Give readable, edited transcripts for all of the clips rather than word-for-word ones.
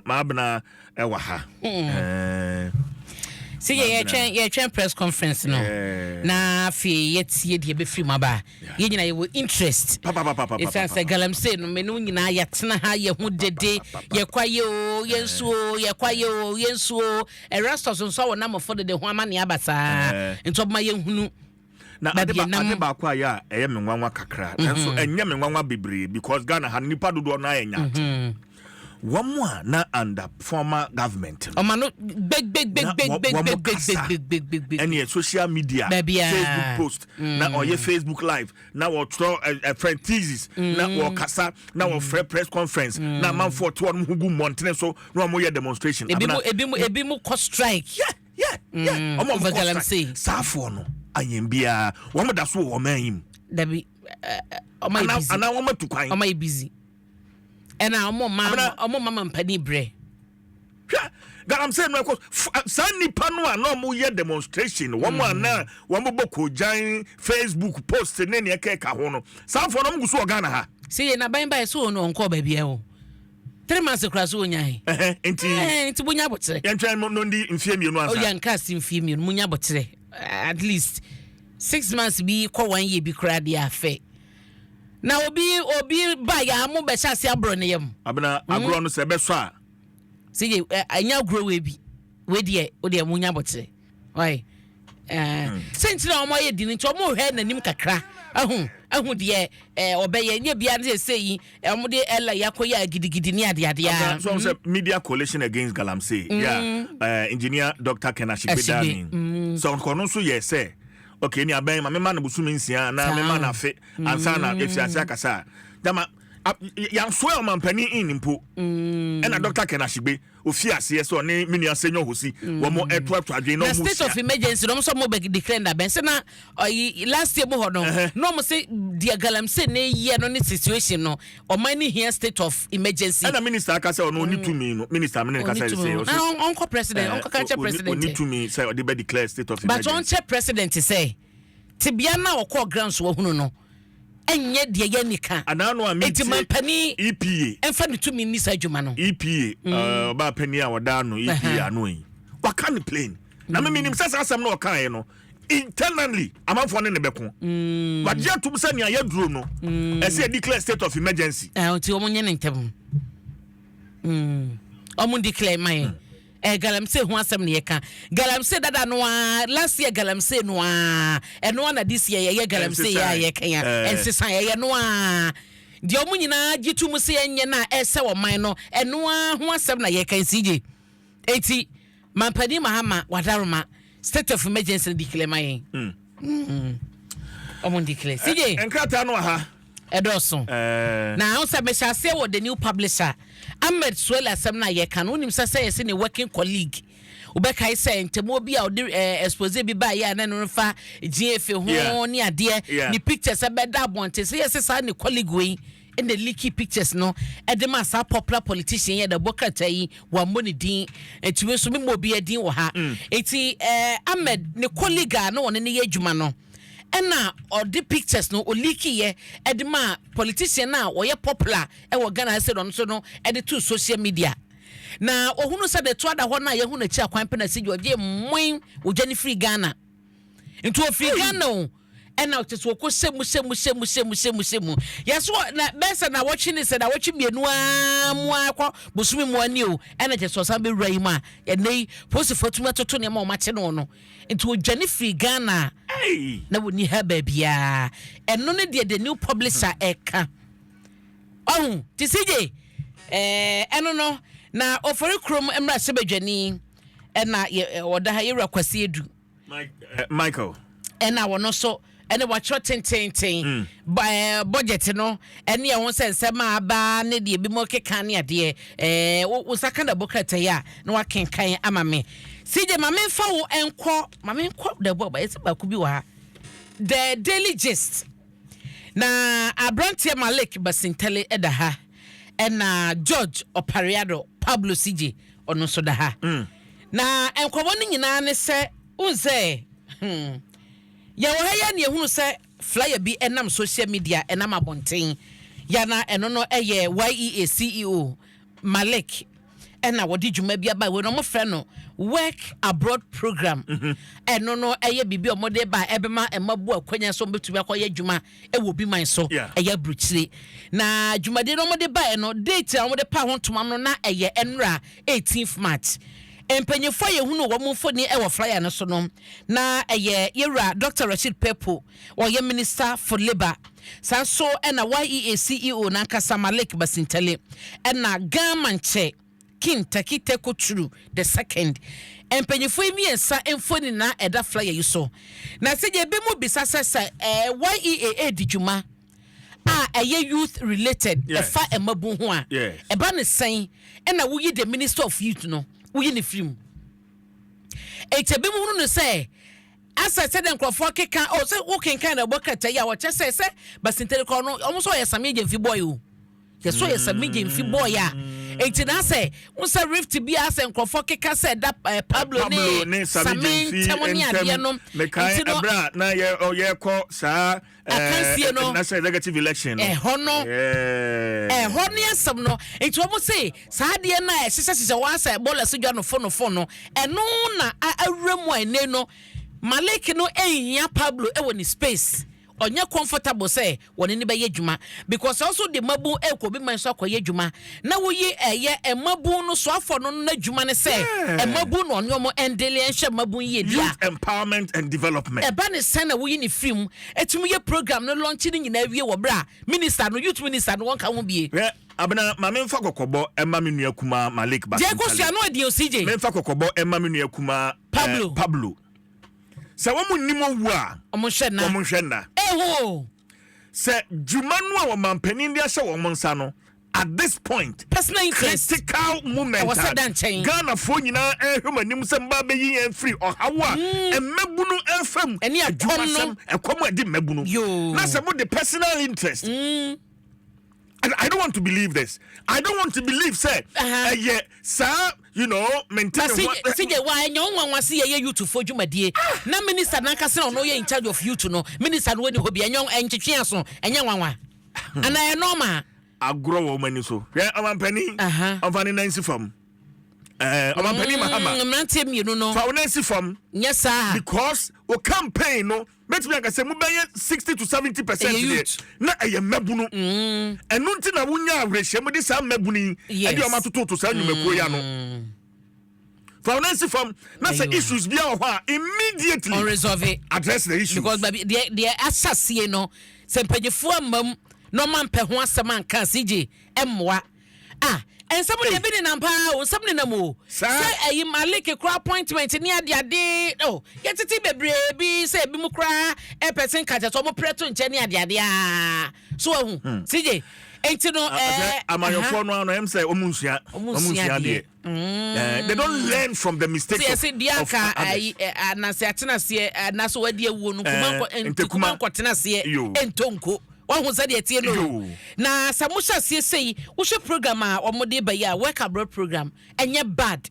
Maabena ɛwɔ ha. Sɛ yɛtwɛn press conference no na afei yɛtie deɛ bɛfiri mu aba. Yɛn nyinaa yɛwɔ interest ɛsiane sɛ galamsey no, mene nyinaa yɛtena ha, yɛho dede, yɛkɔ ayɛ o, yɛnsuo, yɛkɔ ayɛ o, yɛnsuo. Erastus nso a wɔnamɔfo dede ho ama ne aba saa nti ɔbɛma yɛhunu. Na ade baako a yɛ a ɛyɛ me nwanwa kakra, nanso ɛnyɛ me nwanwa bebree, because Ghana ha nipa dodoɔ no ayɛ nyaate. Wɔn a na under former government no, ɔma no gbɛgbɛgbɛgbɛgbɛgbɛgbɛgbɛgbɛ. Ɛne social media, Facebook post, na ɔyɛ Facebook Live, na wɔtwerɛ ɛfrɛ thesis, na wɔkasa, na wɔfrɛ press conference, na amanfoɔ te wɔn ho gu mmɔntene so na wɔn yɛ demonstration. Ebi mu kɔ strike. Yeah, ɔmo kɔ strike. Saafoɔ no ayɛn biara wɔn da so wɔ ɔman yi mu? Dabi, ɔmo ayɛ busy. Anaa wɔn atu kwan? Ɔmo ayɛ busy, ɛna ɔmo ma mpanin brɛ. Hwɛ, galamsey no ɛkɔ saa nipa no a na ɔmo yɛ demonstration, wɔn a na wɔn bɔ kogyan, Facebook post ne nea ɛkɛka ho no, saafoɔ no ɔmo gu so wɔ Ghana ha? Sɛ yɛ n'aban ba yɛ so wɔn ɔnkɔ baabi ɛwɔ 3 months kura so wɔnya he. Nti nti mo nya abɔkyerɛ. Yɛntwɛn no ndi mfie 2 ansa. Ɔyɛ nka si mfie 2, mo nya abɔkyerɛ at least 6 months bi kɔ 1 year bi kura deɛ afɛ na obi ba yɛ a mo bɛhyɛ ase aborɔ ne yam. Abena, agorɔ no sɛ ɛbɛsɔ a. Sɛ yɛ ɛnya agorɔ wei bi wei deɛ, o deɛ mo nya abɔkyerɛ ɔyɛ sɛ nti na wɔn ayɛ di no, nti wɔn rehwɛ n'anim kakra ahu deɛ ɔbɛyɛ nye bia ne sɛ yi wɔn de ɛla yi akɔ yɛ gidigidi ne adeadeɛ. So sɛ Media Coalition Against Galamsey, yeah, Engineer Dr. Ken Ashigbey Dani sɛ ɔno nso yɛ sɛ okay, ni abɛn ma mema no bosome 6 na mema no afe ansa na efi ase akasa a dama yansoɛ ɔmampanin in mpo. Ɛna Dr. Ken Ashigbey ofi aseɛ sɛ ɔne me nua Senyo Hosi wɔn ɛtoato adwene na ɔmo state of emergency na ɔmo sɛ ɔmo bɛ declare na bɛn sɛ na ɔyi last year mu hɔ no, na ɔmo sɛ deɛ galamsey ne yɛ no ne situation no, ɔman ne hia state of emergency. Ɛna minister aka sɛ ɔno ɔni tumi no, minister mi ne kasa sɛ ɔsɛ ɔnkɔ president, ɔnkɔ kankyɛ president. Ɔni tumi sɛ ɔde bɛ declare state of emergency. But ɔnkyɛ president sɛ tibia na ɔkɔ ground so wɔhunu no, ɛnyɛ deɛ yɛ nika. Anaano a mi tie mampanin EPA ɛnfa ne tumi ni saa adwuma no. EPA ɔbaa panyin a wɔda ano EPA ano yi, waka ne plain na mímí nim sɛ saa asɛm na ɔka yɛ no internally, amanfoɔ ne bɛko. Wagye atum sɛ nea yɛduro no, ɛsɛ yɛ declare state of emergency. Nti wɔn nyɛ ne ntɛm, wɔn declare ma yɛn. Galamsey ho asɛm na yɛka. Galamsey dada no a, last year galamsey no a, ɛno a na this year yɛyɛ galamsey yɛ a yɛka ya ɛnsesa, yɛyɛ no a deɛ ɔmo nyinaa gye to mu sɛ yɛnyɛ no a ɛsɛ ɔman no, ɛno a ho asɛm na yɛka. Nsigye eti Mampanin Mahama wadaroma, state of emergency declare ma yɛn. Ɔmo declare, sigye. Nkrataa no ha. Ɛdɔɔso na ahụ sɛ mehyɛ aseɛ wɔ The New Publisher. Ahmed Suale asɛm no a yɛka no, wonim sɛ yɛsɛ ne working colleague, wobɛkae sɛ ntɛmuo bi a ɔde expose bi baayɛ a na no fa GFA ho ne adeɛ, ne pictures ɛbɛda abɔnten sɛ yɛsɛ saa ne colleague wei ɛna leaky pictures no ɛde ma saa popular politician yɛ dɛbɔ krataa yi. Wammɔ ne din, ntumi nso memmɔ obi din wɔ ha. Eti Ahmed ne colleague a na ɔne ne yɛ adwuma no ɛna ɔde pictures no oleaki yɛ ɛde ma politician a ɔyɛ popular ɛwɔ Ghana sɛ ɔno nso no ɛde to social media, na ohunu sɛ de to ada hɔ no a yɛhu n'akyi akwan pɛ na si gye ɔgye mmoin ogya ne firi Ghana. Nti ofiri Ghana o, ɛna ɔkyɛ sɛ ɔkɔ hyɛ mu hyɛ mu hyɛ mu hyɛ mu hyɛ mu hyɛ mu yɛso na bɛyɛ sɛ na wɔtwe ne sɛ na wɔtwe 2 aa mu akɔ bosomi mu ani o, ɛna kyɛ sɛ ɔsan bɛwura yi mu a ɛnɛ yi polisifoɔ atumi atoto nneɛma a ɔmakye no. Nti odwane firi Ghana na wɔni ha baabiaa. Ɛno ne deɛ The New Publisher ɛka ɔho te sigye ɛno no. Na Ofori Kurom mmarahyɛbadwani ɛna ɔda ha, yɛwura Kwasi Edu. Michael. Ɛna wɔno nso ɛne wɔatwerɛ tententen budget no ɛne ɛho sɛ nsɛm a aba ne deɛ bi mu keka ne adeɛ. Wo nsa ka da bɔ krataa yi a na wakenkan ama me. Sigye, ma memfa wo nkɔ, ma menkɔ da bɔ ɛsɛ baako bi wɔ ha, The Daily Gist, na aberanteɛ Malik Basintale ɛda ha, ɛna George Opare Addo Pablo Sigye ɔno nso da ha. Na nkɔmɔ no nyinaa ne sɛ n sɛ yɛwɔ ha yɛ ne yɛhunu sɛ flyer bi ɛnam social media, ɛnam abɔnten yana. Ɛno no ɛyɛ YEA CEO Malik. Ɛna wɔde dwuma bi aba wei no, wɔfrɛ no Work Abroad Program. Ɛno no ɛyɛ biribi a wɔde ba a ɛbɛma mmabu akwanya sɛ wɔbɛtumi akɔyɛ adwuma wɔ obi man so, ɛyɛ aburukyire. Na dwumadie no wɔde baeɛ no, date a wɔde pa ho ntoma no na ɛyɛ nnora 18th March. Mpanyinfoɔ a yɛhunu wɔn mfoni wɔ flyer no so no, na ɛyɛ yɛwura Dr. Rashid Pepo, ɔyɛ Minister for Labour. Saa nso na YEA CEO no ankasa Malik Basintale, ɛna Ga Mantse King Tackie Teiko Tsuru the Second. Mpanyinfoɔ yi mmiɛnsa mfoni na ɛda flyer yi so. Na sɛdeɛ ebinom bisa sɛ sɛ YEA redi dwuma a ɛyɛ youth related, ɛfa mmabun ho a, ɛba ne sɛn ɛna woyi the Minister of Youth no, woyi ne firi mu? Enti ebinom hunu no sɛ asɛ sɛdeɛ nkurɔfoɔ keka o, sɛ wokenkan na ɛbɔ krataa yi a, wɔkyɛ sɛ sɛ Basintale kɔ no, wɔn nso ɔyɛ Sammy Gyamfi boy o, yɛ so ɔyɛ Sammy Gyamfi boy a, enti na asɛ n sɛ rift bi asɛ nkurɔfoɔ keka sɛ ɛda Pablo ne Sammy ntam ne adeɛ no. Mekae nti no ɛberɛ a na yɛkɔ saa akansie no, national executive election no. Ɛhɔ no, ɛhɔ ne asɛm no. Nti wɔn se saa adeɛ no a ɛhyehyɛhyehyɛ wɔn asɛ bɔɔla so dwa no fo no fo no, ɛno na awura mu a ɛnɛ no Malik no nhia Pablo wɔ ne space. Ɔnyɛ comfortable sɛ wɔne ne bɛyɛ adwuma because ɔso de mmabun ɛkɔ obi man so akɔyɛ adwuma na woyi ɛyɛ mmabun no soafo no n'adwuma ne sɛ mmabun na ɔne ɔmo ɛndele ɛnhyɛ mmabun yie di a Youth empowerment and development. Ɛba ne sɛn na woyi ne firi mu etumi yɛ program no launch ne nyinaa wie wɔ bere a minister no, youth minister no, wɔnka ho bie? Hwɛ, Abena, ma memfa kɔkɔbɔ ɛma me nua kumaa Malik Deɛ ɛkɔ Basintale. sua no adi o, CJ. Memfa kɔkɔbɔ ɛma me nua kumaa Pablo. Pablo. Sɛ wɔn nnim owu a, ɔmo nhwɛ nna. Wɔn nhwɛ nna. Eho. Sɛ dwuma no a ɔmampanin de ahyɛ wɔn nsa no, at this point, personal interest, critical moment ɛwɔ sɛ a da nkyɛn. Ghanafoɔ nyinaa ɛrehwɛ wɔn anim sɛ mba bɛyi yɛn firi ɔhaw a mmabunu ɛrefa mu, ɛne ɛkɔm no. Adwumasɛm, ɛkɔm a ɛde mmabunu. Yoo. Na sɛ mode personal interest, I don't want to believe this. I don't want to believe sɛ ɛyɛ saa mente na me ho. CJ wa ɛnyɛ wo nwanwa se yɛyɛ youth fo dwumadie na minister nankasa na ɔno yɛ in charge of youth no, minister no wani hɔ bi, ɛnyɛ ɛntwetwe aso, ɛnyɛ nwanwa anaa ɛyɛ normal? Agorɔ wɔ wɔn ani so. Hwɛ, ɔmampanin, ɔmfa ne nan si fam. Ɔmampanin Mahama. Mmeranteɛ mmienu no. Fa wo nan si fam. Nyɛ saa. Because o campaign no, mɛtumi aka sɛ mobɛyɛ 60 to 70% ɛyɛ deɛ youth. Na ɛyɛ mmabunu. Ɛno nti na wonya awerɛhyɛmu de saa mmabunu yi ɛde ɔma tototo saa nnwumakuo yi ano. Fa wo nan si fam na sɛ Ayiwa. issues bi wɔ hɔ a, immediately unresolve address the issues. Because baabi deɛ ahyɛseɛ no sɛ mpanyinfoɔ amma mu na ɔma mpɛ ho asɛm anka, CJ, ɛmmoa ah, nsɛm deɛ bi nenam paa o, nsɛm nenam o. Saa. Sɛ ɛyi Malik kora appointment ne adeade o, yɛtete bebree bi sɛ ebi mu koraa ɛpɛ sɛ nka kyɛ sɛ ɔmo prɛ to nkyɛn ne adeade a so ahu, CJ, enti no Sɛ amayɔfoɔ no ano ɛm sɛ ɔmu nsua ɔmo ɔmu nsua nsua adeɛ. adeɛ. They don't learn from the mistakes sɛ of, yɛsɛ deɛ of anka others. ayi anase atena aseɛ anaasɛ wadi awuo no nkuma nkɔ nti ntekuma. kuma nkɔtena aseɛ Yo. ɛntɔ nko wahu sɛdeɛ tie no. Yo. Na sɛ mohyɛ aseɛ sei, wohwɛ program a wɔmode ba yi a, work abroad program, ɛnyɛ bad.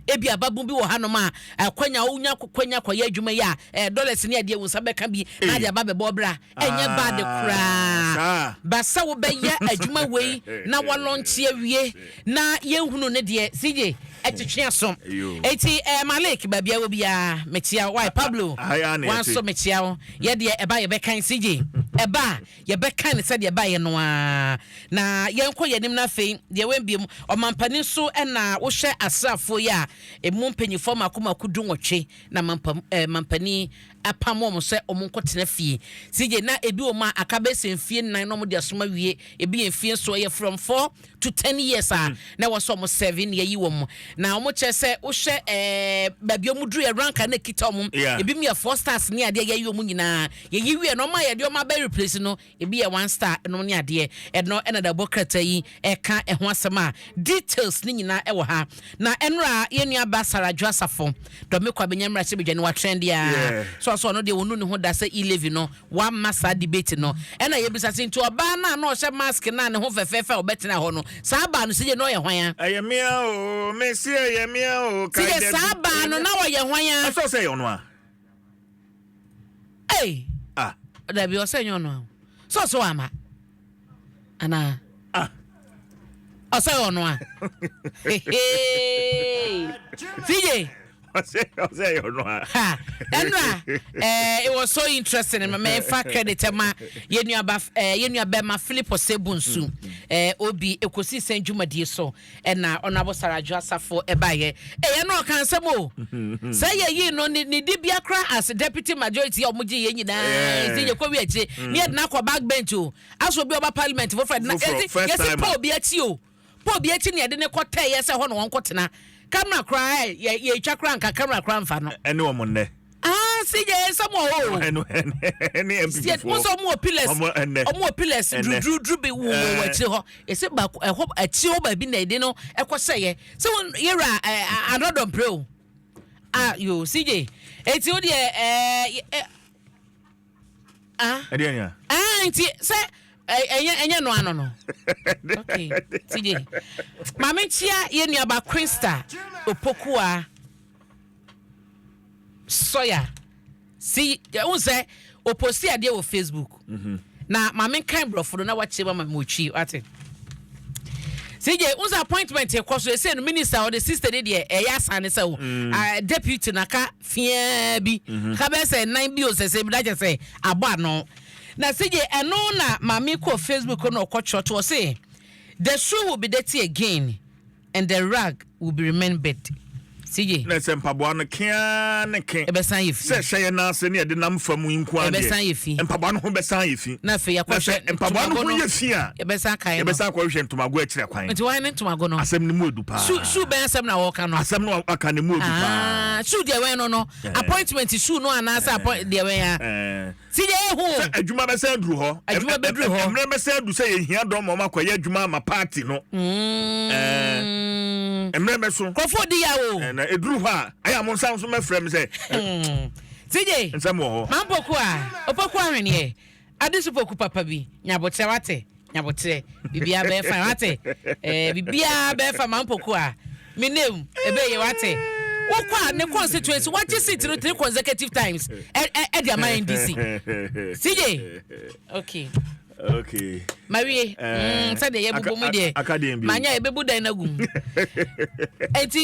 Ebi ababun bi wɔ hanom a akwanya wonya kwanya kɔyɛ adwuma yi a dollars ne adeɛ wo nsa bɛka bi na ade aba bɛbɔ bra, ɛnyɛ bad koraa. Saa. Ba sɛ wobɛyɛ adwuma wei na walaunch awie na yɛnhunu ne deɛ, CJ, ɛtwetwe aso. Yo. Enti Malik, baabi a wɔ biara mekyia wo. Wai Pablo, Ah, ah, na wanso yɛte. mekyia wo. Yɛdeɛ ɛba yɛbɛkan, CJ, ɛba a yɛbɛkan ne sɛdeɛ ɛbaeɛ no a na yɛnkɔ yɛnim. No afei deɛ wɔmbie mu ɔmampani nso ɛna wohyɛ asraafoɔ yi a ɛmu mpanyinfoɔ mako mako 18 na mampani apam wɔn sɛ wɔn nkɔtena fie. CJ, na ebi wɔ mu a aka bɛsɛ mfie 4 na wɔn de asoma wie, ebi yɛ mfie nso ɛyɛ from 4 to 10 years a na ɛwɔ sɛ wɔn serve ne yɛyi wɔn na wɔn kyerɛ sɛ wohyɛ baabi a wɔn duru yɛ rank a na ekita wɔn. Ebi mu yɛ four stars ne adeɛ, yɛyi wɔn nyinaa, yɛyi wie na wɔn a yɛde wɔn abɛ replace no, ebi yɛ one star ɛnom ne adeɛ. Ɛno ɛna dabɔ krataa yi ɛka ɛho asɛm a details ne nyinaa ɛwɔ ha. Na ɛnora yɛn nua ba Sarah Adwo Asafo dɔmi kɔ abɛnya mmarahyɛ badwa ne watrɛn deɛ so ɔso ɔno deɛ wɔnu ne ho da sɛ e-levy no wamma saa debate no. Ɛna yɛbisa sɛ nti ɔbaa no a na ɔhyɛ mask no a ne ho fɛfɛɛfɛ a ɔbɛtena hɔ no, saa baa no sɛ na ɔyɛ hwan a? Ɛyɛ mmea o, mesi ɛyɛ mmea o. Sɛ yɛ saa baa no na ɔyɛ hwan a? Ɛsɛ sɛ ɛyɛ ɔno a. Ei. Ah. Dabi, ɔsɛ nyɛ ɔno a, sɛ ɔsɛ wama anaa? Ah. Ɔsɛ ɔno a. CJ. Ɔsɛ ɛyɛ ɔno a. Ha ɛnura it was so interesting. Mɛfa credit ma yɛn nuaba yɛn nua bɛma Philip Osebunsu obi ekosi sɛn dwumadie so ɛna Honourable Sarah Adwoa Safo ɛbaayɛ ɛyɛ no ɔka nsɛm o sɛ yɛ yi no ne di bia kora as deputy majority a wɔn gye yɛn nyinaa ɛsi yɛ kɔ wi akyire ne yɛ de n'akɔ back bench o, aso obi ɔba parliament foforɔ de na Foforɔ, yɛsi first yɛsi timer. pa obi akyi o, pa obi akyi ne yɛde ne kɔ tɛ yɛ sɛ hɔ na wɔn kɔ tena camera koraa ɛ yɛ yɛtwa koraa nka camera koraa nfa no. Ɛne wɔn nnɛ. Ah, si yɛ nsɛm wɔ hɔ o. Ɛne NPP foɔ. Mo sɛ ɔmo wɔ pillars. Ɔmo ɛnnɛ. Ɔmo wɔ pillars. Ɛnnɛ. Duruduru bi wɔ wɔ akyire hɔ, yɛsɛ baako ɛhɔ akyire hɔ baabi na yɛde no ɛkɔ sɛyɛ sɛ wɔn yɛwura ɛɛ anɔdɔmpere o. Ah yo, CJ, eti o deɛ ɛɛ ɛ ah. Ɛdeɛ nia. Ah, nti sɛ ɛnyɛ no ano no. Okay, CJ, maame nkyia yɛ nuaba Krista Opokua Sɔya si ɛhu sɛ oposti adeɛ wɔ Facebook na maame nkan borɔfo no na wakyerɛ mu ama mi otwi wate. CJ n sɛ appointment kɔ so ese no, minister ɔde sister ne deɛ ɛyɛ asan ne sɛ o deputy naka fiaa bi ka bɛyɛ sɛ nan bi o sɛ sɛ bi dakyɛ sɛ abɔ ano na CJ ɛno na maame kɔ Facebook na ɔkɔ twerɛ to ɔse, "The shoe will be dirty again and the rag will be remain bed." CJ. Na sɛ mpaboa no kea ne ke. Ɛbɛsan yɛ fi. Sɛ hyɛ yɛn nan ase ne yɛde nam fam yi nko adeɛ. Ɛbɛsan yɛ fi. Mpaboa no ho bɛsan yɛ fi. Na afei na yɛakɔhwɛ sɛ mpaboa no ho ntomago yɛ fi a, yɛbɛsan kae no. Yɛbɛsan akɔhwehwɛ ntomago akyirɛ kwan. Nti wɔn ne ntomago no. Asɛm no mu edu paa. Shoe bɛn asɛm na wɔka no? Asɛm no aka ne mu edu paa. Ah, shoe deɛ wɛn no, appointment shoe no anaasɛ appoint deɛ wɛn ya? CJ ehu. Sɛ adwuma bɛsɛn duru hɔ. Adwuma bɛduru hɔ. Mmerɛ bɛsɛn du sɛ yɛhia dɔm ma ɔmo akɔyɛ adwuma ama party no. Mmerɛ bɛ so. Nkurɔfoɔ di ya o. Na eduru hɔ a, ayɛ a mo nsa nso mɛfrɛ mi sɛ CJ. Nsɛm wɔ hɔ. Mampoku a opoku ahweneɛ ade so poku papa bi nyabotrɛ wate, nyabotrɛ, biribiara bɛyɛ fine wate, biribiara bɛyɛ fine. Mampoku a me name ɛbɛyɛ wate, wokɔ a ne constituency wagye seat no three consecutive times ɛde ama NDC. CJ, okay. Okay. Mawie. Sɛdeɛ yɛbobɔ mu deɛ aka deɛ bio. Manya yɛbɛbu dan no agu mu enti.